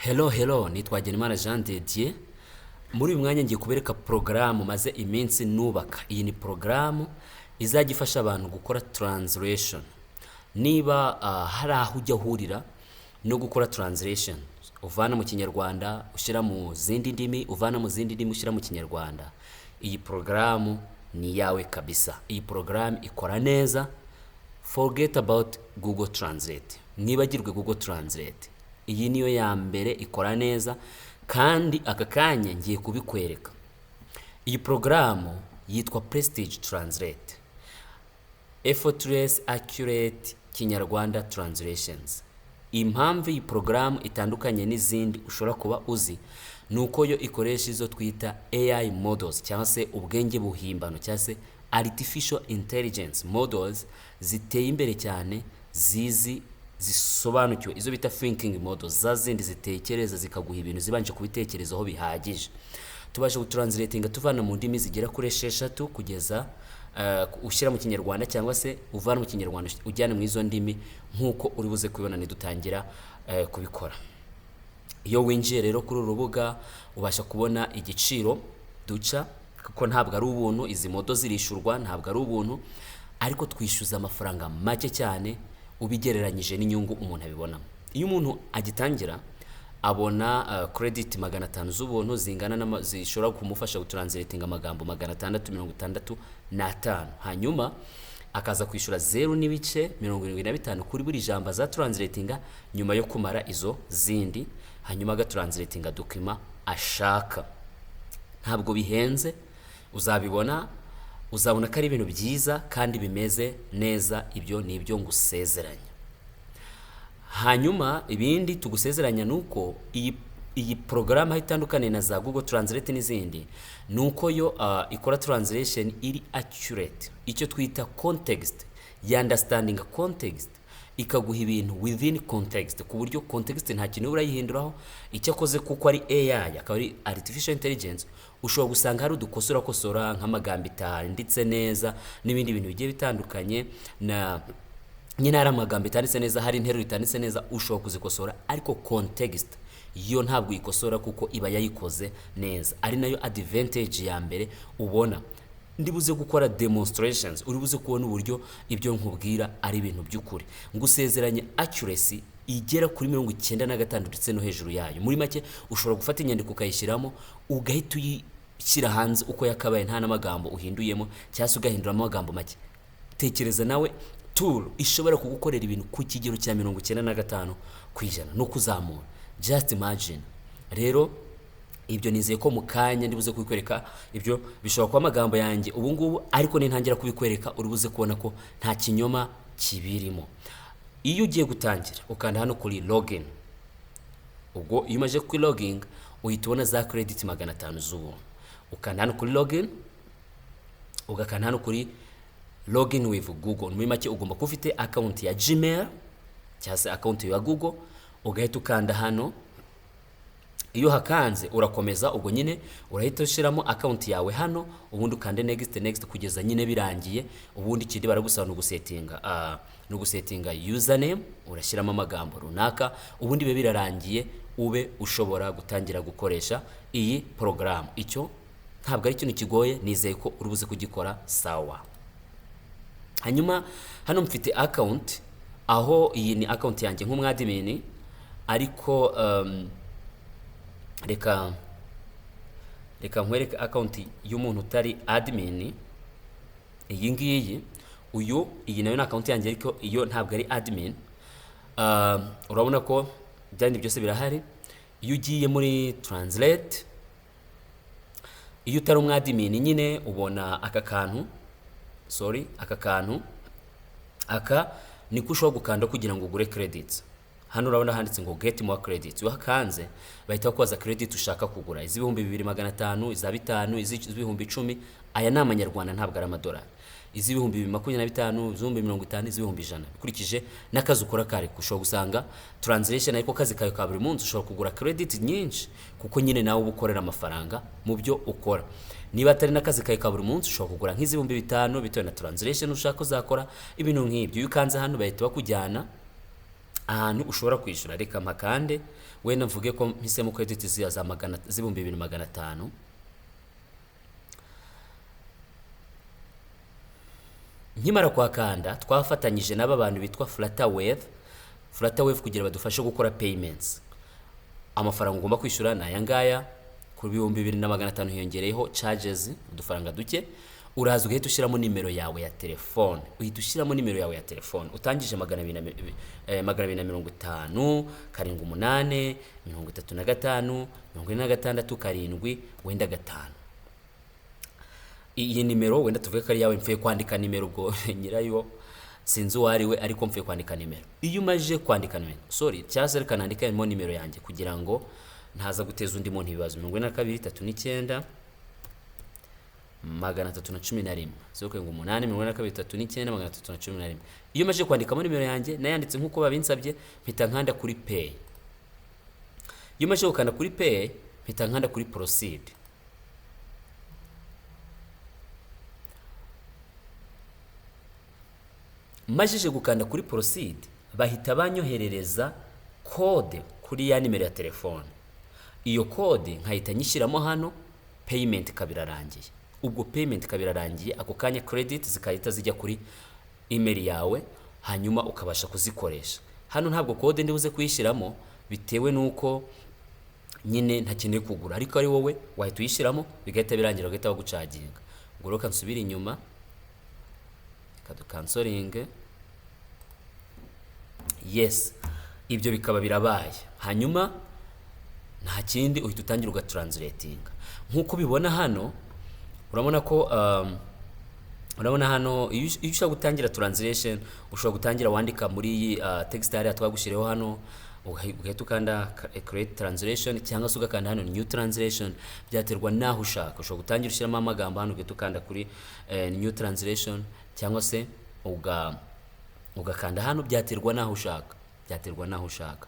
Hello, hello, nitwa Hagenimana Jean de Dieu. Muri uyu mwanya ngiye kubereka porogaramu maze iminsi nubaka. Iyi ni porogaramu izajya ifasha abantu gukora translation. Niba hari aho ujya uhurira no gukora translation, uvana mu Kinyarwanda ushyira mu zindi ndimi, uvana mu zindi ndimi ushyira mu Kinyarwanda, iyi porogaramu ni iyawe kabisa. Iyi porogaramu ikora neza. Forget about Google Translate, mwibagirwe Google Translate. Iyi niyo ya mbere ikora neza, kandi aka kanya ngiye kubikwereka. Iyi porogaramu yitwa Prestige Translate, effortless accurate Kinyarwanda translations. Impamvu iyi porogaramu itandukanye n'izindi ushobora kuba uzi ni uko yo ikoresha izo twita AI models, cyangwa se ubwenge buhimbano, cyangwa se artificial intelligence models ziteye imbere cyane, zizi, zisobanukiwe, izo bita thinking models, za zindi zitekereza zikaguha ibintu zibanje kubitekerezaho bihagije. Tubasha gutranslatinga tuvana mu ndimi zigera kuri 6 kugeza ushyira mu Kinyarwanda, cyangwa se uvana mu Kinyarwanda ujyana mu izo ndimi, nk'uko uri buze kubibona nidutangira kubikora. Iyo winjiye rero kuri uru rubuga, ubasha kubona igiciro duca, kuko ntabwo ari ubuntu. Izi model zirishurwa, ntabwo ari ubuntu, ariko twishyuza amafaranga make cyane ubigereranyije n'inyungu umuntu abibonamo. Iyo umuntu agitangira abona credit 500 z'ubuntu, zingana zishobora kumufasha gutranslatinga amagambo 665, hanyuma akaza kwishyura 0.75 kuri buri jambo azatranslatinga nyuma yo kumara izo zindi, hanyuma agatranslatinga document ashaka. Ntabwo bihenze, uzabibona, uzabona ko ari ibintu byiza kandi bimeze neza. Ibyo ni ibyo ngusezeranya. Hanyuma ibindi tugusezeranya ni uko iyi porogaramu aho itandukaniye na za Google Translate n'izindi ni uko yo ikora translation iri accurate, icyo twita context ya understanding context, ikaguha ibintu within context, ku buryo context nta kintu urayihinduraho. Icyo akoze, kuko ari AI, akaba ari artificial intelligence, ushobora gusanga hari udukosora kosora, nk'amagambo itanditse neza n'ibindi bintu bigiye bitandukanye, na nyine hari amagambo itanditse neza, hari interuro itanditse neza, ushobora kuzikosora, ariko context yo ntabwo uyikosora kuko iba yayikoze neza, ari nayo advantage ya mbere ubona. Ndibuze gukora demonstrations, uri buze kubona uburyo ibyo nkubwira ari ibintu by'ukuri. Ngusezeranye accuracy igera kuri 95 ndetse no hejuru yayo. Muri make, ushobora gufata inyandiko ukayishyiramo, ugahita uyishyira hanze uko yakabaye, nta n'amagambo uhinduyemo, cyangwa se ugahinduramo amagambo make. Tekereza nawe tool ishobora kugukorera ibintu ku kigero cya 95% no kuzamura. Just imagine. Rero ibyo nizeye ko mu kanya ndibuze kubikwereka. Ibyo bishobora kuba amagambo yanjye ubu ngubu, ariko nintangira kubikwereka uri buze kubona ko nta kinyoma kibirimo. Iyo ugiye gutangira, ukanda hano kuri login. Ubwo iyo umaze kuri login, uhita ubona za credit 500 z'ubuntu. Ukanda hano kuri login, ugakanda hano kuri login with Google. Muri make, ugomba kuba ufite account ya Gmail cyangwa se account ya Google, ugahita ukanda hano. Iyo hakanze, urakomeza. Ubwo nyine urahita ushyiramo account yawe hano, ubundi ukande next, next, kugeza nyine birangiye. Ubundi ikindi baragusaba ni ugusettinga username, urashyiramo amagambo runaka, ubundi bibe birarangiye, ube ushobora gutangira gukoresha iyi porogaramu. Icyo ntabwo ari ikintu kigoye, nizeye ko uri buze kugikora. Sawa. Hanyuma hano mfite account, aho iyi ni account yanjye nk'umwadmin, ariko reka nkwereke account y'umuntu utari admin. Iyi ngiyi, uyu, iyi nayo ni account yanjye, ariko iyo ntabwo ari admin. Urabona ko byandi byose birahari. Iyo ugiye muri translate, iyo utari umwadmin nyine, ubona aka kantu, sorry, aka kantu aka niko ushobora gukanda kugira ngo ugure credits. Hano urabona handitse ngo "Get more credits". Iyo hakanze, bahita bakubaza credit ushaka kugura: iz'ibihumbi 2500, iza 5000, iz'ibihumbi 10,000. Aya ni amanyarwanda, ntabwo ari amadolari. Iz'ibihumbi 25,000, iz'ibihumbi 50,000, iz'ibihumbi 100,000, ukurikije n'akazi ukora kare. Ushobora gusanga translation ariko kazi kawe ka buri munsi, ushobora kugura credit nyinshi, kuko nyine nawe uba ukorera amafaranga mu byo ukora. Niba atari n'akazi kawe ka buri munsi, ushobora kugura nk'iz'ibihumbi 5,000, bitewe na translation ushaka uzakora, ibintu nk'ibyo. Iyo ukanze hano, bahita bakujyana ahantu ushobora kwishyura. Reka mpakande Wenda mvuge ko mpisemo credit ziya za magana z'ibihumbi 2,500. Nkimara kuhakanda, twafatanyije n'aba bantu bitwa Flutterwave, Flutterwave kugira badufashe gukora payments. Amafaranga ugomba kwishyura ni aya ngaya. Ku 2,500 hiyongereyeho charges, udufaranga duke. Uraza ugahita ushyiramo nimero yawe ya telefone, uhita ushyiramo nimero yawe ya telefone utangije 250 78 35 46 7 wenda 5. Iyi nimero wenda tuvuge ko ari iyawe. Mvuye kwandika nimero, ubwo nyirayo sinzi uwo ari we, ariko mvuye kwandika nimero. Iyo umaze kwandika nimero, sorry, cyangwa se reka nandikemo nimero yanjye kugira ngo ntaza guteza undi muntu ibibazo: 42 39 311, 078 42 39 311. Iyo maze kwandikamo nimero yanjye, nayanditse nk'uko babinsabye, mpita nkanda kuri pay. Iyo maze gukanda kuri pay, mpita nkanda kuri proceed. Majije gukanda kuri proceed, bahita banyoherereza code kuri ya nimero ya telefone. Iyo code nkahita nyishyiramo hano, payment ikaba irarangiye. Ubwo payment ikaba irarangiye ako kanya, credit zikahita zijya kuri email yawe, hanyuma ukabasha kuzikoresha. Hano ntabwo code ndibuze kuyishyiramo bitewe n'uko nyine ntakeneye kugura, ariko ari wowe wahita uyishyiramo bigahita birangira, bagahita bagucaginga. Ubwo rero nsubire inyuma, reka dukansoringe. Yes, ibyo bikaba birabaye. Hanyuma nta kindi, uhita utangira ugatranslatinga nk'uko ubibona hano. Urabona ko urabona hano, iyo ushaka gutangira translation, ushobora gutangira wandika muri iyi text hariya twagushyiriyeho hano, ugahita ukanda create translation, cyangwa se ugakanda hano new translation. Byaterwa n'aho ushaka. Ushobora gutangira ushyiramo amagambo hano, ugahita ukanda kuri new translation, cyangwa se ugakanda hano. Byaterwa n'aho ushaka, byaterwa n'aho ushaka.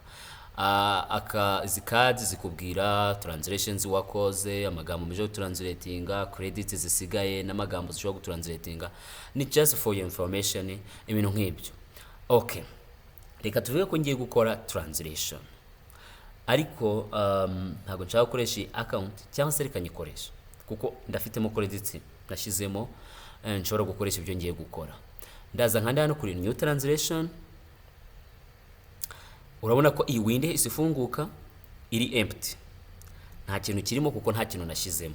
Aka izi cards zikubwira translations wakoze, amagambo muje gutranslatinga, credits zisigaye n'amagambo zishobora gutranslatinga. Ni just for your information, ibintu nk'ibyo. Okay, reka tuvuge ko ngiye gukora translation, ariko ntabwo nshaka gukoresha iyi account, cyangwa se reka nyikoresha kuko ndafitemo credits nashyizemo, nshobora gukoresha ibyo ngiye gukora. Ndaza nkanda hano kuri new translation. Urabona ko iyi window ihise ifunguka iri empty, nta kintu kirimo kuko nta kintu nashyizemo.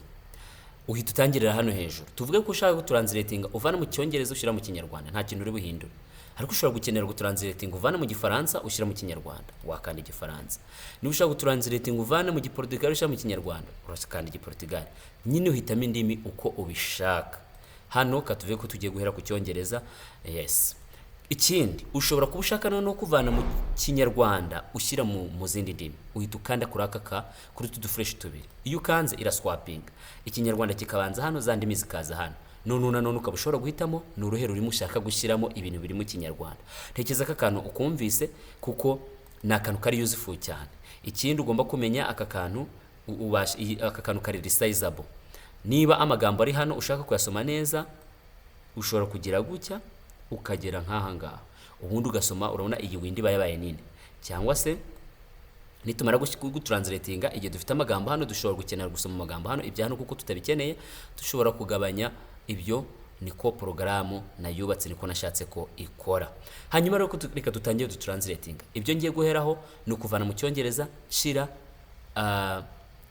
Uhita utangirira hano hejuru. Tuvuge ko ushaka gutranslatinga uvana mu Cyongereza ushyira mu Kinyarwanda, nta kintu uri buhindure. Ariko ushobora gukenera gutranslatinga uvana mu Gifaransa ushyira mu Kinyarwanda, wakanda Igifaransa. Niba ushaka gutranslatinga uvana mu Giportugali ushyira mu Kinyarwanda, urakanda Igiportugali. Nyine uhitamo indimi uko ubishaka. Hano katuvuge ko tugiye guhera ku Cyongereza. Yes, ikindi ushobora kuba ushaka noneho kuvana mu Kinyarwanda ushyira mu zindi ndimi, uhita ukanda kuri aka ka kuri utu duflèche tubiri. Iyo ukanze, iraswapinga, Ikinyarwanda kikabanza hano, za ndimi zikaza hano. None nanone ukaba ushobora guhitamo ni uruhe rurimi ushaka gushyiramo ibintu biri mu Kinyarwanda. Ntekereza ko akantu ukumvise, kuko ni akantu kari useful cyane. Ikindi ugomba kumenya, aka kantu aka kantu kari resizable. Niba amagambo ari hano ushaka kuyasoma neza, ushobora kugira gutya ukagera nk'aha ngaha, ubundi ugasoma. Urabona iyi window iba yabaye nini. Cyangwa se nitumara gutranslatinga, igihe dufite amagambo hano, dushobora gukenera gusoma amagambo hano. Ibya hano kuko tutabikeneye, dushobora kugabanya ibyo. Niko porogaramu nayubatse, niko nashatse ko ikora. Hanyuma rero reka dutangire dutranslatinga. Ibyo ngiye guheraho ni ukuvana mu Cyongereza shira,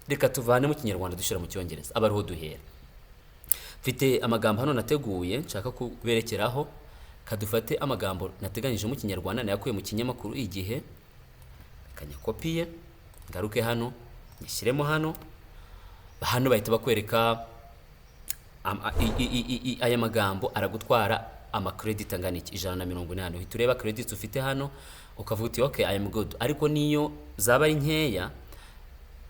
reka tuvane mu Kinyarwanda dushyira mu Cyongereza, aba ariho duhera. Mfite amagambo hano nateguye nshaka kuberekeraho. Kadufate amagambo nateganyije mu Kinyarwanda, nayakuye mu kinyamakuru Igihe. Reka nyakopiye, ngaruke hano, nyishyiremo hano. Hano bahita bakwereka aya magambo aragutwara amacredit angana iki: 180. Uhita ureba credits ufite hano, ukavuga uti "Okay, I am good." Ariko niyo zaba ari nkeya,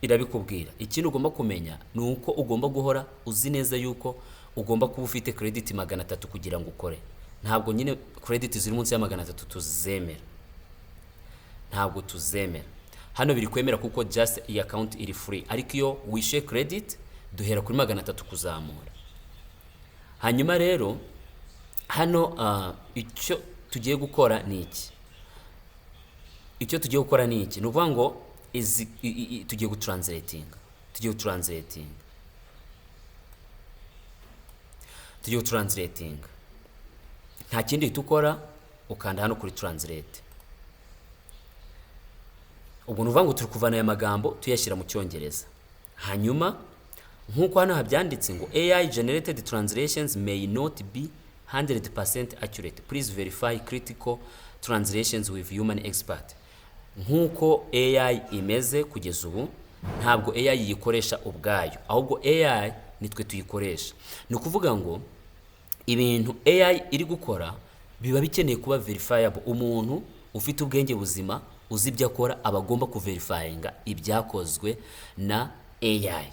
irabikubwira. Ikindi ugomba kumenya ni uko ugomba guhora uzi neza yuko ugomba kuba ufite credit 300 kugira ngo ukore. Ntabwo nyine credit ziri munsi ya 300 tuzemera, ntabwo tuzemera. Hano biri kwemera kuko just iyi account iri free, ariko iyo wishyuye credit, duhera kuri 300 kuzamura. Hanyuma rero hano icyo tugiye gukora ni iki? Icyo tugiye gukora ni iki? Ni ukuvuga ngo izi tugiye gutranslatinga, tugiye gutranslatinga, tugiye gutranslatinga. Nta kindi uhita ukora, ukanda hano kuri translate. Ubwo ni ukuvuga ngo turi kuvana aya magambo tuyashyira mu Cyongereza. Hanyuma nk'uko hano habyanditse ngo "AI generated translations may not be 100% accurate. Please verify critical translations with human expert." Nk'uko AI imeze kugeza ubu, ntabwo AI yikoresha ubwayo, ahubwo AI nitwe tuyikoresha. Ni ukuvuga ngo ibintu AI iri gukora biba bikeneye kuba verifiable. Umuntu ufite ubwenge buzima, uzi ibyo akora, aba agomba kuverifyinga ibyakozwe na AI.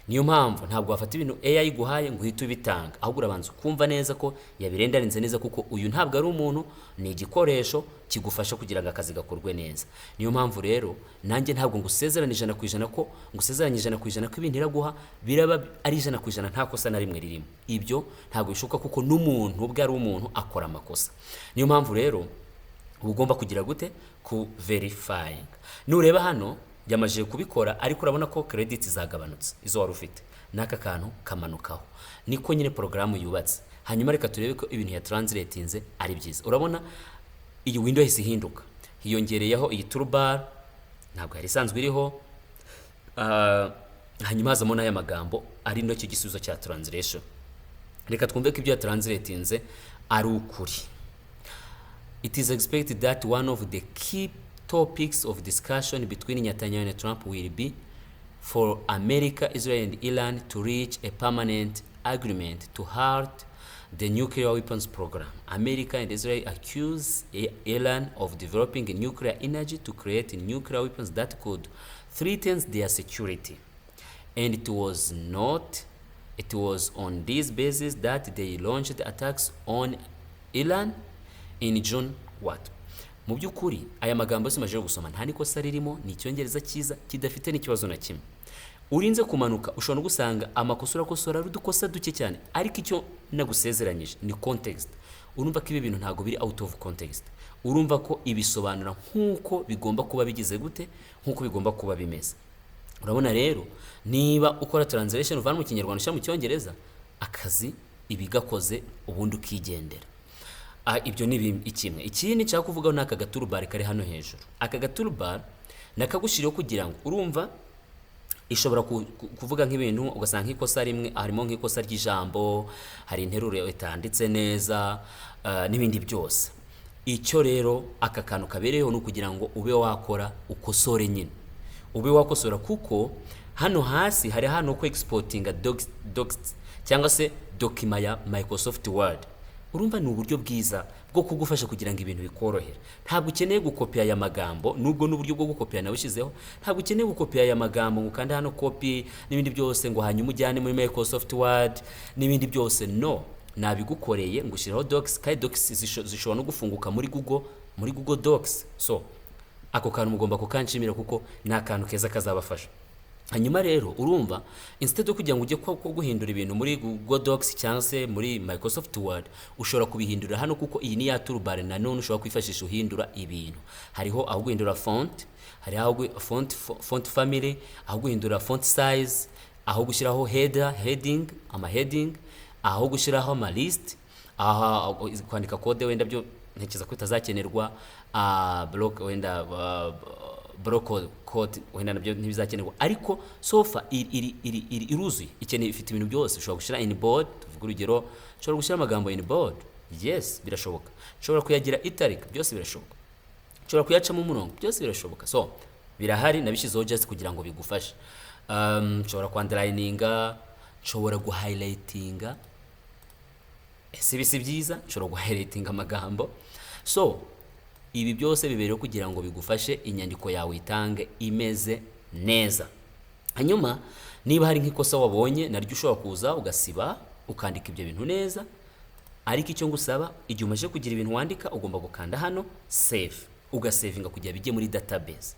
Niyo mpamvu ntabwo wafata ibintu AI iguhaye ngo uhite ubitanga, ahubwo urabanza ukumva neza ko yabirendarinze neza, kuko uyu ntabwo ari umuntu, ni igikoresho kigufasha kugira ngo akazi gakorwe neza. Niyo mpamvu rero nanjye ntabwo ngusezerana 100% ko ngusezeranye 100% ko ibintu iraguha biraba ari 100% nta kosa na rimwe ririmo. Ibyo ntabwo bishoboka, kuko n'umuntu ubwe ari umuntu, akora amakosa. Niyo mpamvu rero uba ugomba kugira gute? Ku verifying. Nureba hano yamajije kubikora, ariko urabona ko credit zagabanutse izo wari ufite, n'aka kantu kamanukaho. Niko nyine porogaramu yubatse. Hanyuma reka turebe ko ibintu ya translatinze ari byiza. Urabona iyi window yahise ihinduka, hiyongereyeho iyi toolbar ntabwo yari isanzwe iriho. Hanyuma hazamo n'aya magambo ari nacyo gisubizo cya translation. Reka twumve ko ibyo yatranslatinze ari ukuri. It is expected that one of the key topics of discussion between Netanyahu and Trump will be for America, Israel and Iran to reach a permanent agreement to halt the nuclear weapons program. America and Israel accuse Iran of developing nuclear energy to create nuclear weapons that could threaten their security. And it was not it was on this basis that they launched attacks on Iran in June. What? Mu by'ukuri aya magambo yose maje gusoma nta n'ikosa ririmo, ni Icyongereza cyiza kidafite n'ikibazo na kimwe. Urinze kumanuka ushobora no gusanga amakosa urakosora ari udukosa duke cyane, ariko icyo nagusezeranyije ni context. Urumva ko ibi bintu ntabwo biri out of context. Urumva ko ibisobanura nk'uko bigomba kuba bigize gute, nk'uko bigomba kuba bimeze. Urabona rero, niba ukora translation uvana mu Kinyarwanda ushyira mu Cyongereza, akazi ibigakoze ubundi ukigendera. Ibyo ni kimwe. Ikindi nshaka kuvugaho ni aka gatoolbar kari hano hejuru. Aka gatoolbar nakagushyiriyeho kugira ngo urumva ishobora kuvuga nk'ibintu ugasanga nk'ikosa rimwe harimo, nk'ikosa ry'ijambo, hari interuro itanditse neza, n'ibindi byose. Icyo rero aka kantu kabereyeho ni ukugira ngo ube wakora ukosore nyine, ube wakosora, kuko hano hasi hari hano ko exportinga docs cyangwa se document ya Microsoft Word. Urumva ni uburyo bwiza bwo kugufasha kugira ngo ibintu bikorohere. Ntabwo ukeneye gukopiya aya magambo, nubwo n'uburyo bwo gukopiya nawe ushyizeho. Ntabwo ukeneye gukopiya aya magambo ngo ukande hano copy n'ibindi byose, ngo hanyuma ujyane muri Microsoft Word n'ibindi byose. No nabigukoreye ngo ushyiraho docs, kandi docs zishobora no gufunguka muri Google Docs. So ako kantu mugomba kukanshimira, kuko ni akantu keza kazabafasha. Hanyuma rero urumva, instead yo kugira ngo ujye ko guhindura ibintu muri Google Docs cyangwa se muri Microsoft Word, ushobora kubihindura hano, kuko iyi ni ya toolbar nanone ushobora kwifashisha uhindura ibintu. Hariho aho guhindura font, hariho aho font family, aho guhindura font size, aho gushyiraho header, heading, ama heading, aho gushyiraho ama list, aha kwandika code wenda byo ntekereza ko bitazakenerwa, block wenda, block code wenda nabyo ntibizakenerwa. Ariko so far iri iruzuye, ikeneye, ifite ibintu byose. Ushobora gushyira in bold, tuvuge urugero, ushobora gushyira amagambo in bold, yes, birashoboka. Ushobora kuyagira italic, byose birashoboka. Ushobora kuyacamo umurongo, byose birashoboka. So birahari, nabishyizeho just kugira ngo bigufashe. Nshobora kwunderlininga, nshobora guhighlightinga. Ese ibi si byiza? Nshobora guhighlightinga amagambo. So ibi byose bibereyeho kugira ngo bigufashe inyandiko yawe itange imeze neza. Hanyuma niba hari nk'ikosa wabonye, naryo ushobora kuza ugasiba, ukandika ibyo bintu neza. Ariko icyo ngusaba, igihe umaze kugira ibintu wandika, ugomba gukanda hano save, ugasavinga kugira bijye muri database,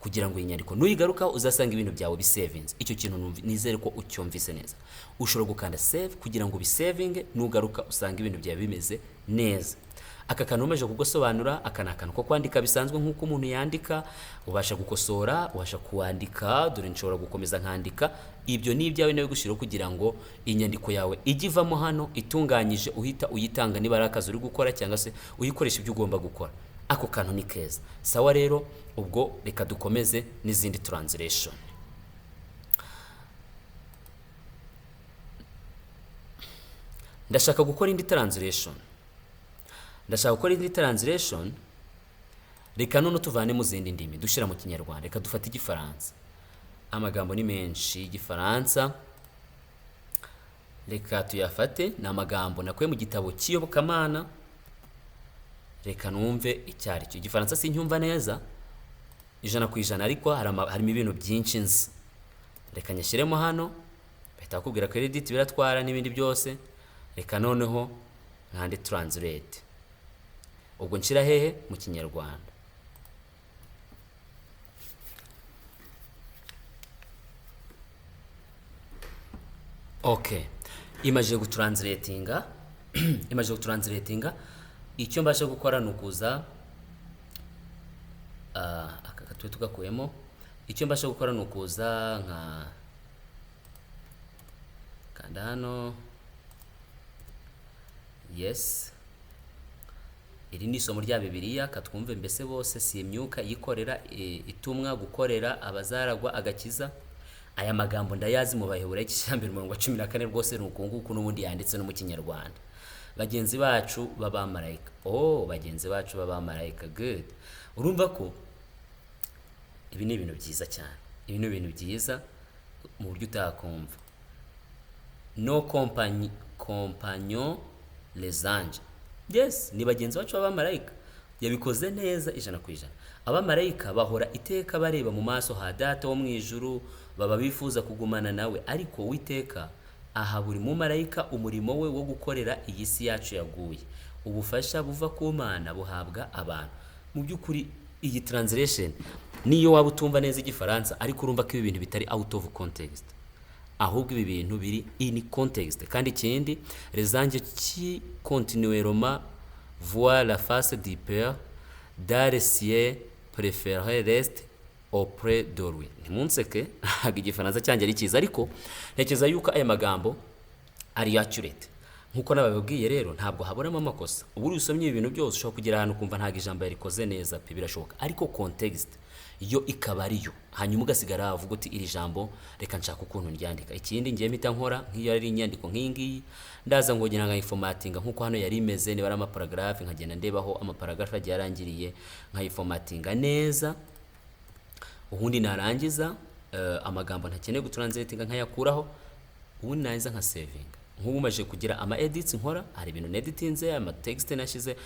kugira ngo iyi nyandiko nuyigarukaho uzasanga ibintu byawe bisavinze. Icyo kintu nizere ko ucyumvise neza. Ushobora gukanda save kugira ngo ubisavinge, nugaruka usanga ibintu byawe bimeze neza. Aka kantu umaze kugasobanura, aka ni akantu ko kwandika bisanzwe nk'uko umuntu yandika, ubasha gukosora, ubasha kuwandika. Dore nshobora gukomeza nkandika. Ibyo ni ibyawe nawe gushyiraho kugira ngo inyandiko yawe ijye ivamo hano itunganyije, uhita uyitanga niba ari akazi uri gukora cyangwa se uyikoresha ibyo ugomba gukora. Ako kantu ni keza. Sawa rero, ubwo reka dukomeze n'izindi translation. Ndashaka gukora indi translation. Ndashaka gukora indi translation. Reka none tuvane mu zindi ndimi dushyira mu Kinyarwanda. Reka dufate Igifaransa. Amagambo ni menshi y'Igifaransa, reka tuyafate. Ni amagambo nakuye mu gitabo cy'iyobokamana. Reka numve icyo ari cyo. Igifaransa sinyumva neza 100%, ariko harimo ibintu byinshi nzi. Reka nyashyiremo hano, bahita bakubwira credit biratwara n'ibindi byose. Reka noneho nkande translate. Ubwo nshyira hehe? Mu Kinyarwanda. Okay, imaze gutranslatinga, imaze gutranslatinga. Icyo mbasha gukora ni ukuza, aka tube tugakuyemo. Icyo mbasha gukora ni ukuza nka kanda hano. Yes, iri ni isomo rya Bibiliya. Katwumve. Mbese bose si imyuka yikorera itumwa gukorera abazaragwa agakiza? Aya magambo ndayazi mu Baheburayo igice cya mbere umurongo wa 14. Rwose ni uku nguku n'ubundi yanditse no mu Kinyarwanda. Bagenzi bacu b'abamarayika. Oh, bagenzi bacu b'abamarayika, good. Urumva ko ibi ni ibintu byiza cyane, ibi ni ibintu byiza mu buryo utakumva. Nos compagnons les anges. Yes, ni bagenzi bacu b'abamarayika. Yabikoze neza 100%. Abamarayika bahora iteka bareba mu maso ha Data wo mu ijuru, baba bifuza kugumana nawe. Ariko Uwiteka aha buri mumarayika umurimo we wo gukorera iyi si yacu yaguye. Ubufasha buva ku Mana buhabwa abantu. Mu by'ukuri iyi translation, niyo waba utumva neza Igifaransa, ariko urumva ko ibi bintu bitari out of context, ahubwo ibi bintu biri in context. Kandi ikindi, les anges qui continuellement voient la face du Père dans les cieux préfèrent rester auprès de lui. Ntimunseke, ntabwo Igifaransa cyanjye ari cyiza, ariko ntekereza yuko aya magambo ari accurate nkuko nababibwiye. Rero ntabwo haburamo amakosa. Ubu uri usomye ibi bintu byose, ushobora kugera ahantu ukumva ntabwo ijambo yarikoze neza pe, birashoboka, ariko context yo ikaba ariyo, hanyuma ugasigara uvuga uti: "Iri jambo reka nshaka ukuntu ndyandika." Ikindi ngiye mpita nkora nk'iyo ari inyandiko nk'iyi ngiyi, ndaza ngongera nkayiformatinga nk'uko hano yari imeze. Niba ari amaparagraphe, nkagenda ndebaho amaparagraphe agiye arangiriye, nkayiformatinga neza. Ubundi narangiza, amagambo ntakeneye gutranslatinga nkayakuraho. Ubundi narangiza nka savinga. Nk'ubu maje kugira ama edits nkora, hari ibintu neditinze, ama text nashize,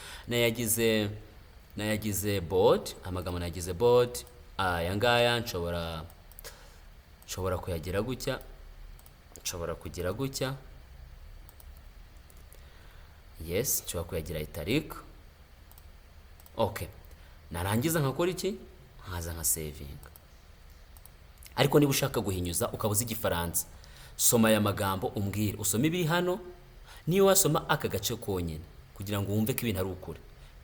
nayagize bold, amagambo nayagize bold. Aya ngaya nshobora kuyagira gutya, nshobora kugira gutya. Yes, nshobora kuyagira italic. Okay, narangiza nkakora iki? Nkaza nka savinga. Ariko niba ushaka guhinyuza ukaba uzi Igifaransa, soma aya magambo umbwire, usome ibiri hano. Niyo wasoma aka gace konyine kugira ngo wumve ko ibintu ari ukuri,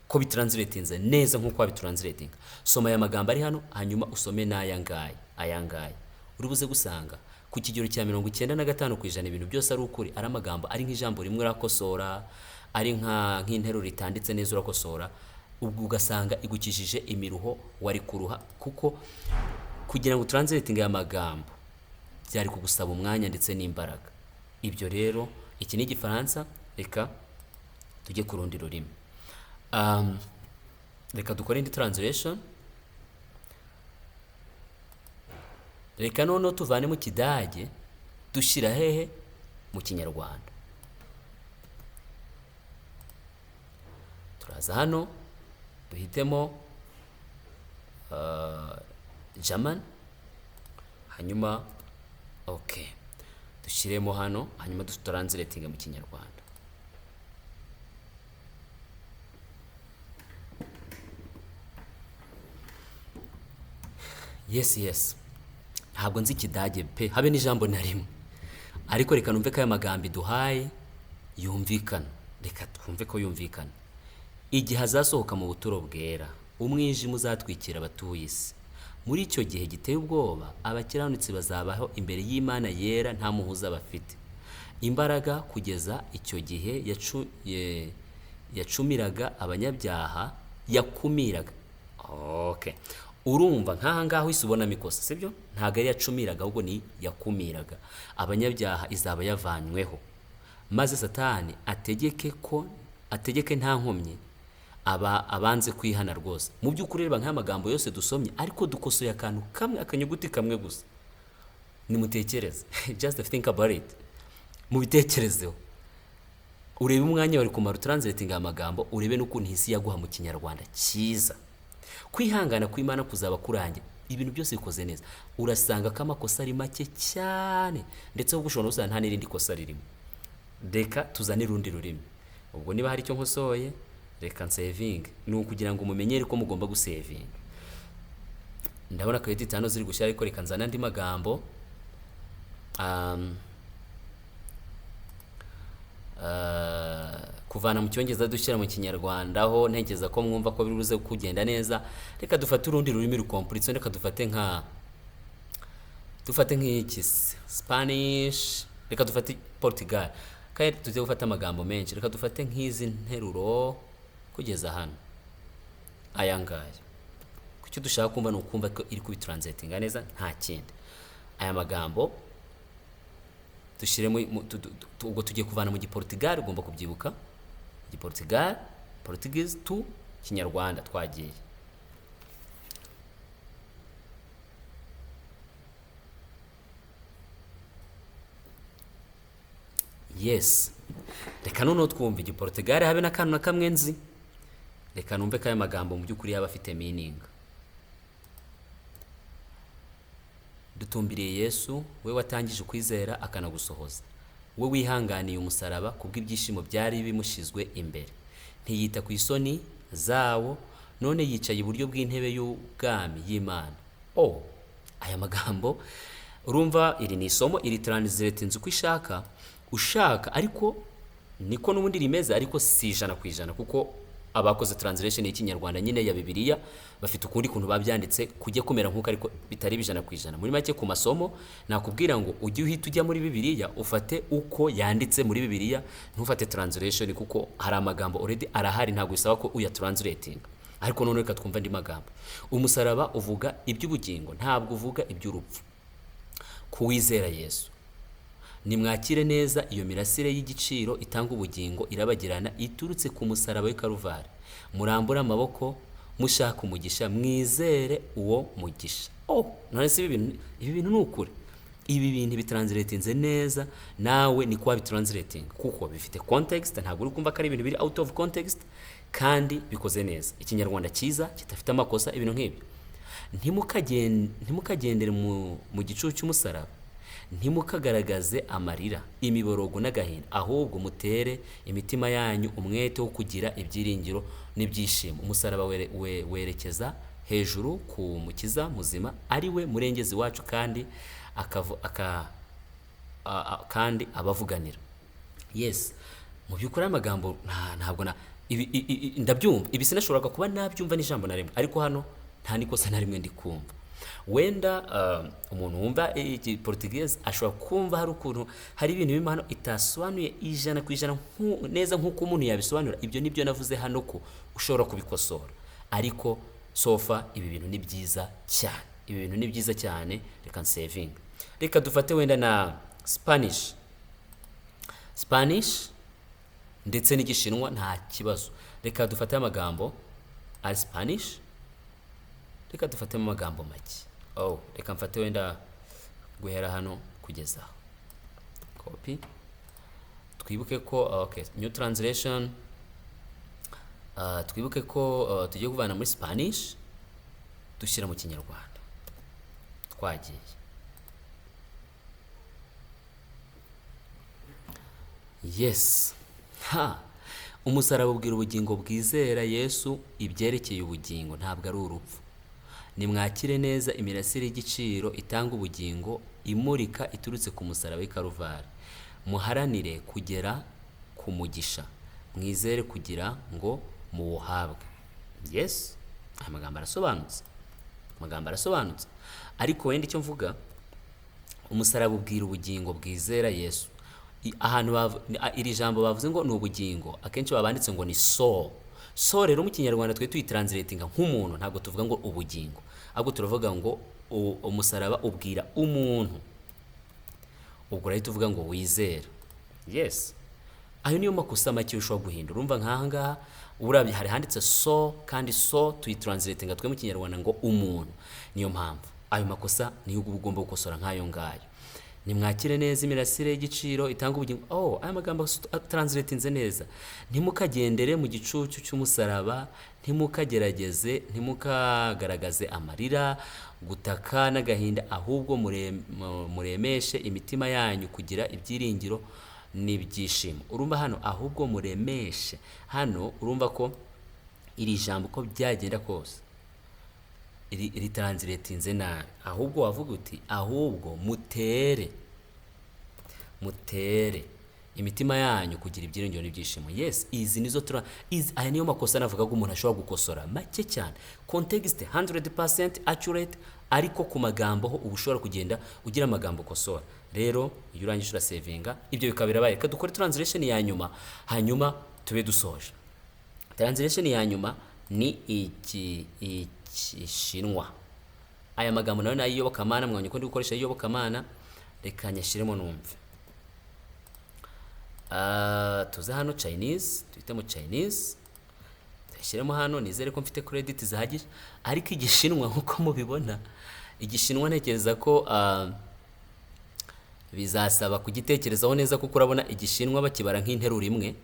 ko bitranslatinze neza nk'uko wabitranslatinga, soma aya magambo ari hano, hanyuma usome n'aya ngaya. Aya ngaya uri buze gusanga ku kigero cya 95% ibintu byose ari ukuri. Ari amagambo, ari nk'ijambo rimwe urakosora, ari nk'interuro itanditse neza urakosora, ubwo ugasanga igukijije imiruho wari kuruha, kuko kugira ngo utranslatinge aya magambo byari kugusaba umwanya ndetse n'imbaraga. Ibyo rero, iki ni Igifaransa. Reka tujye ku rundi rurimi. Reka dukore indi translation. Reka noneho tuvane mu Kidage dushyira hehe? Mu Kinyarwanda. Turaza hano duhitemo German, hanyuma okay, dushyiremo hano, hanyuma dutranslatinge mu Kinyarwanda. Yes, ntabwo nzi Ikidage pe, habe n'ijambo na rimwe, ariko reka numve ko aya magambo iduhaye yumvikana. Reka twumve ko yumvikana. Igihe azasohoka mu buturo bwera, umwijima uzatwikira abatuye isi. Muri icyo gihe giteye ubwoba, abakiranutsi bazabaho imbere y'Imana yera nta muhuza bafite. Imbaraga kugeza icyo gihe yacumiraga abanyabyaha, yakumiraga. Okay. Urumva nk'aha ngaha uhise ubonamo ikosa, sibyo? Ntabwo ari yacumiraga, ahubwo ni yakumiraga. Abanyabyaha izaba yavanyweho. Maze Satani ategeke nta nkomyi aba abanze kwihana rwose. Mu by'ukuri reba nk'aya magambo yose dusomye, ariko dukosoye akantu kamwe, akanyuguti kamwe gusa. Nimutekereze, just think about it, mubitekerezeho, urebe umwanya wari kumara utranslating aya magambo, urebe n'ukuntu isi yaguha mu Kinyarwanda cyiza. Kwihangana kw'Imana kuzaba kurangiye, ibintu byose bikoze neza, urasanga ko amakosa ari make cyane, ndetse ahubwo ushobora no gusanga nta n'irindi kosa ririmo. Reka tuzane urundi rurimi. Ubwo niba hari icyo nkosoye, reka nsavinge. Ni ukugira ngo mumenyere ko mugomba gusavinga. Ndabona credit hano ziri gushya, ariko reka nzane andi magambo. Kuvana mu Cyongereza dushyira mu Kinyarwanda, ho ntekereza ko mwumva ko biri buze kugenda neza. Reka dufate urundi rurimi rukompuritse, reka dufate nka dufate nk'iki se? Spanish, reka dufate Portugal, kandi tujye gufata amagambo menshi. Reka dufate nk'izi nteruro kugeza hano, aya ngaya. Kucyo dushaka kumva ni ukumva ko iri kubitranslatinga neza, nta kindi. Aya magambo dushyire ubwo tugiye kuvana mu Giportugal, ugomba kubyibuka, Giportugal, Portuguese to Kinyarwanda. Twagiye. Yes, reka noneho twumve Igiportugal, habe n'akantu na kamwe nzi. Reka numve ko aya magambo mu by'ukuri yaba afite meaning. Dutumbiriye Yesu, we watangije ukwizera akanagusohoza, we wihanganiye umusaraba kubw'ibyishimo byari bimushyizwe imbere, ntiyita ku isoni zawo, none yicaye iburyo bw'intebe y'ubwami y'Imana. Oh, aya magambo, urumva iri ni isomo, iri translate uko ishaka ushaka, ariko niko n'ubundi rimeze, ariko si 100%, kuko abakoze translation y'Ikinyarwanda nyine ya Bibiliya bafite ukundi kuntu babyanditse kujya kumera nk'uko, ariko bitari 100%. Muri make, ku masomo nakubwira ngo ujye uhita ujya muri Bibiliya, ufate uko yanditse muri Bibiliya, ntufate translation, kuko hari amagambo already arahari, ntabwo bisaba ko uya translating. Ariko none reka twumve andi magambo. Umusaraba uvuga iby'ubugingo, ntabwo uvuga iby'urupfu kuwizera Yesu. Nimwakire neza iyo mirasire y'igiciro itanga ubugingo irabagirana iturutse ku musaraba w'i Karuvari. Murambure amaboko mushaka umugisha, mwizere uwo mugisha. Oh, none se ibi bintu ni ukuri, ibi bintu bitranslatinze neza, nawe niko wabitranslating, kuko bifite context, ntabwo uri kumva ko ari ibintu biri out of context, kandi bikoze neza, Ikinyarwanda cyiza kidafite amakosa, ibintu nk'ibyo. Ntimukagendere mu gicucu cy'umusaraba, ntimukagaragaze amarira, imiborogo n'agahinda, ahubwo mutere imitima yanyu umwete wo kugira ibyiringiro n'ibyishimo. Umusaraba werekeza hejuru ku Mukiza muzima, ari we murengezi wacu, kandi akavu, aka, a, a, kandi abavuganira. Yes, mu by'ukuri amagambo ntabwo na ibi, ndabyumva, ibi sinashoboraga kuba nabyumva n'ijambo na rimwe, ariko hano nta n'ikosa na rimwe ndi kumva. Wenda umuntu wumva iki Portuguese ashobora kumva hari ukuntu hari ibintu birimo hano itasobanuye 100% neza nk'uko umuntu yabisobanura. Ibyo nibyo navuze hano ko ushobora kubikosora, ariko so far ibi bintu ni byiza cyane, ibi bintu ni byiza cyane. Reka nsavinga. Reka dufate wenda na Spanish, Spanish ndetse n'Igishinwa, nta kibazo. Reka dufate amagambo ari Spanish, reka dufatemo amagambo make. Oh, reka mfate wenda guhera hano kugeza aho, copy. Twibuke ko, okay, new translation. Twibuke ko tugiye kuvana muri Spanish dushyira mu Kinyarwanda. Twagiye. Yes, ha, umusaraba ubwira ubugingo bwizera Yesu ibyerekeye ubugingo, ntabwo ari urupfu. Nimwakire neza imirasire y'igiciro itanga ubugingo imurika iturutse ku musaraba w'i Karuvari. Muharanire kugera ku mugisha, mwizere kugira ngo muwuhabwe. Yes, aya magambo arasobanutse, amagambo arasobanutse. Ariko wenda icyo mvuga, umusaraba ubwira ubugingo bwizera Yesu. Ahantu iri jambo bavuze ngo ni ubugingo, akenshi babanditse ngo ni soul. So rero mu Kinyarwanda twe tuyitranslatinga nk'umuntu, ntabwo tuvuga ngo ubugingo, ahubwo turavuga ngo umusaraba ubwira umuntu. Ubwo rero tuvuga ngo wizera. Yes, ayo niyo makosa make ushobora guhindura. Urumva nk'aha ngaha urabye hari handitse so, kandi so tuyitranslatinga twe mu Kinyarwanda ngo umuntu. Niyo mpamvu ayo makosa niyo uba ugomba gukosora nk'ayo ngayo. Nimwakire neza imirasire y'igiciro itanga ubugingo. Oh, aya magambo translatinze neza. Ntimukagendere mu gicucu cy'umusaraba, ntimukagerageze, ntimukagaragaze amarira, gutaka n'agahinda, ahubwo muremeshe imitima yanyu kugira ibyiringiro n'ibyishimo. Urumva hano ahubwo muremeshe, hano urumva ko iri jambo uko byagenda kose ritranslatinze nabi, ahubwo wavuga uti ahubwo mutere imitima yanyu kugira ibyiringiro n'ibyishimo. Yes, izi nizo tura izi, aya niyo makosa navuga ko umuntu ashobora gukosora make cyane. Context 100% accurate, ariko ku magambo ho uba ushobora kugenda ugira amagambo ukosora. Rero iyo urangije urasevinga, ibyo bikaba birabaye. Reka dukore translation ya nyuma, hanyuma tube dusoje. Translation ya nyuma ni Igishinwa. Aya magambo nayo ni ay'iyobokamana, mwabonye ko ndi gukoresha iyobokamana. Reka nyashyiremo numve. Tuze hano Chinese, duhitemo Chinese, tuyashyiremo hano. Nizere ko mfite credit zihagije. Ariko Igishinwa nk'uko mubibona, Igishinwa ntekereza ko bizasaba kugitekerezaho neza, kuko urabona Igishinwa bakibara nk'interuro imwe,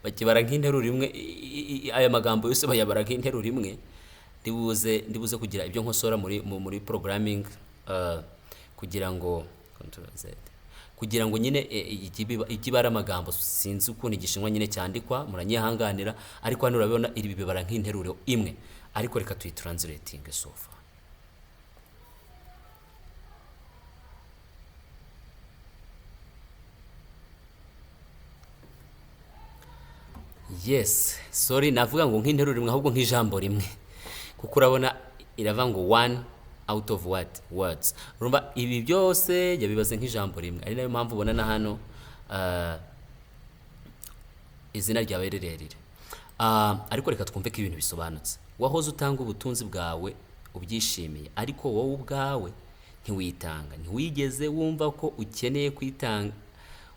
bakibara nk'interuro imwe, aya magambo yose bayabara nk'interuro imwe. Ndibuze kugira ibyo nkosora muri programming, kugira ngo Control Z, kugira ngo nyine ikibara amagambo. Sinzi ukuntu Igishinwa nyine cyandikwa, muranyihanganira, ariko hano urabibona iri bibara nk'interuro imwe. Ariko reka tuyitranslating so far. Yes, sorry, navuga ngo nk'interuro imwe ahubwo nk'ijambo rimwe, kuko urabona iravuga ngo one out of what words. Urumva ibi byose yabibaze nk'ijambo rimwe, ari nayo mpamvu ubona na hano izina ryawe rirerire. Ariko reka twumve ko ibintu bisobanutse. Wahoze utanga ubutunzi bwawe ubyishimiye, ariko wowe ubwawe ntiwitanga. Ntiwigeze wumva ko ukeneye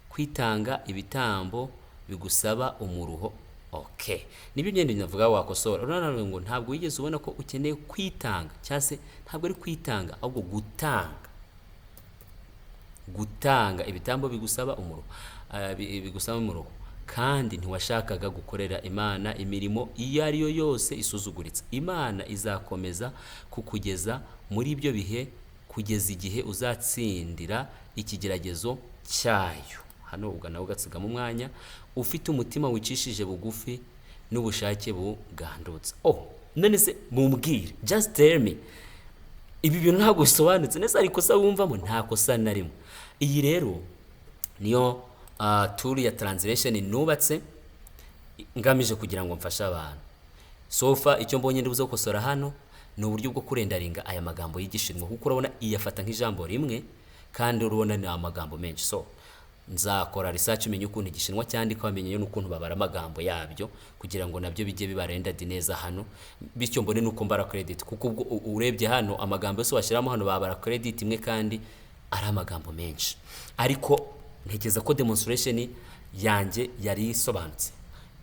kwitanga ibitambo bigusaba umuruho. Okay, nibyo ngende navuga wakosora. Urabona ngo ntabwo wigeze ubona ko ukeneye kwitanga, cyangwa se ntabwo ari kwitanga ahubwo gutanga. Gutanga ibitambo bigusaba umuruho, bigusaba umuruho. Kandi ntiwashakaga gukorera Imana imirimo iyo ari yo yose isuzuguritse. Imana izakomeza kukugeza muri ibyo bihe kugeza igihe uzatsindira ikigeragezo cyayo. Hano ubwo nawe ugatsigamo umwanya ufite umutima wicishije bugufi n'ubushake bugandutse. Oh, none se mumbwire, just tell me, ibi bintu ntabwo bisobanutse neza, ariko kosa wumvamo? Nta kosa na rimwe. Iyi rero niyo tool ya translation nubatse ngamije kugira ngo mfashe abantu. So far icyo mbonye ndibuze gukosora hano ni uburyo bwo kurenderinga aya magambo y'Igishinwa, kuko urabona iyafata nk'ijambo rimwe kandi urabona ni amagambo menshi. So nzakora research menye ukuntu Igishinwa cyandikwa, menye n'ukuntu babara amagambo yabyo, kugira ngo nabyo bijye biba rendered neza hano, bityo mbone nuko mbara credit. Kuko ubwo urebye hano amagambo yose washyiramo hano babara credit imwe kandi ari amagambo menshi. Ariko ntekereza ko demonstration yanjye yari isobanutse,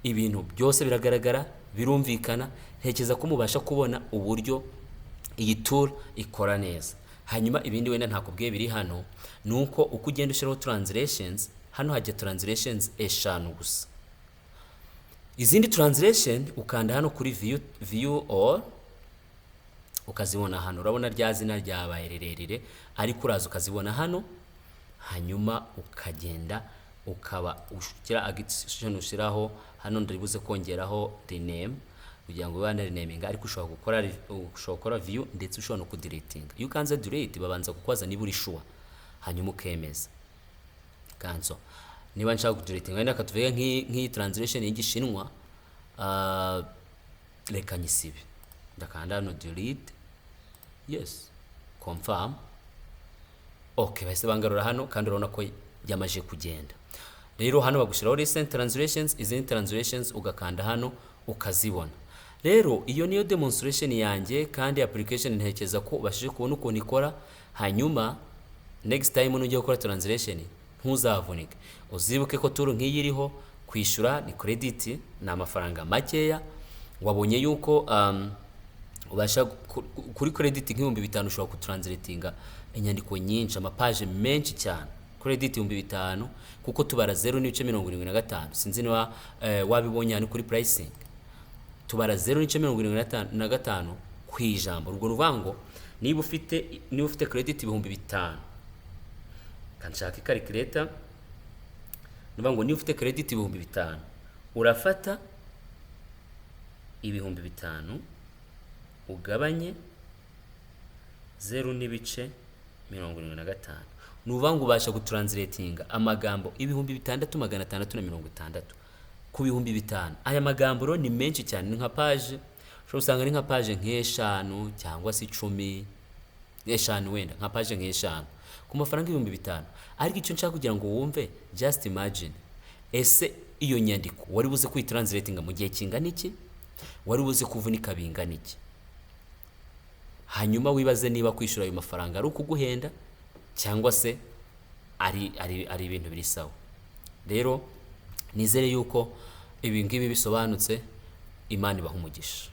ibintu byose biragaragara, birumvikana. Ntekereza ko mubasha kubona uburyo iyi tool ikora neza. Hanyuma ibindi wenda ntakubwiye biri hano ni uko uko ugenda ushyiraho translations, hano hajya translations 5 gusa. Izindi translation ukanda hano kuri view all ukazibona hano. Urabona rya zina ryabaye rirerire, ariko uraza ukazibona hano, hanyuma ukagenda ukaba ushyira action ushyiraho hano. Ndibuze kongeraho rename kugira ngo ubane renaminga, ariko ushobora gukora view ndetse ushobora no kudeletinga. Iyo ukanze delete babanza kukubaza niba uri sure, hanyuma ukemeza cancel. Niba nshaka kudeletinga wenda katuvuge nk'iyi translation y'Igishinwa, Reka nyisibe. Ndakanda hano delete, yes, confirm. Okay, bahise bangarura hano, kandi urabona ko yamaze kugenda. Rero hano bagushyiraho recent translations, izindi translations ugakanda hano ukazibona. Rero iyo niyo demonstration yanjye, kandi application ntekereza ko ubashije kubona ukuntu ikora. Hanyuma next time nujya gukora translation ntuzavunike, uzibuke ko tool nk'iyi iriho. Kwishyura ni credit, ni amafaranga makeya. Wabonye yuko ubasha kuri credit nk'ibihumbi 5 ushobora kutranslatinga inyandiko nyinshi, amapaje menshi cyane. Credit 5000, kuko tubara 0.75. Sinzi niba wabibonye hano kuri pricing, tubara 0.75 ku ijambo. Urwo ruvuga ngo niba ufite credit 5000, kanshaka calculator, ni ngo niba ufite credit 5000, urafata 5000 ugabanye 0.75, ni ukuvuga ngo ubasha gutranslatinga amagambo 6660 ku 5000. Aya magambo rero ni menshi cyane, ni nka page, ushobora gusanga ari nka page nk'eshanu cyangwa se 10, eshanu wenda, nka page nk'eshanu ku mafaranga 5000. Ariko icyo nshaka kugira ngo wumve, just imagine, ese iyo nyandiko wari buze kuyitranslatinga mu gihe kingana iki? Wari buze kuvunika bingana iki? Hanyuma wibaze niba kwishyura ayo mafaranga ari ukuguhenda cyangwa se ari ibintu biri sawa. Rero nizere yuko ibi ngibi bisobanutse. Imana ibaha umugisha.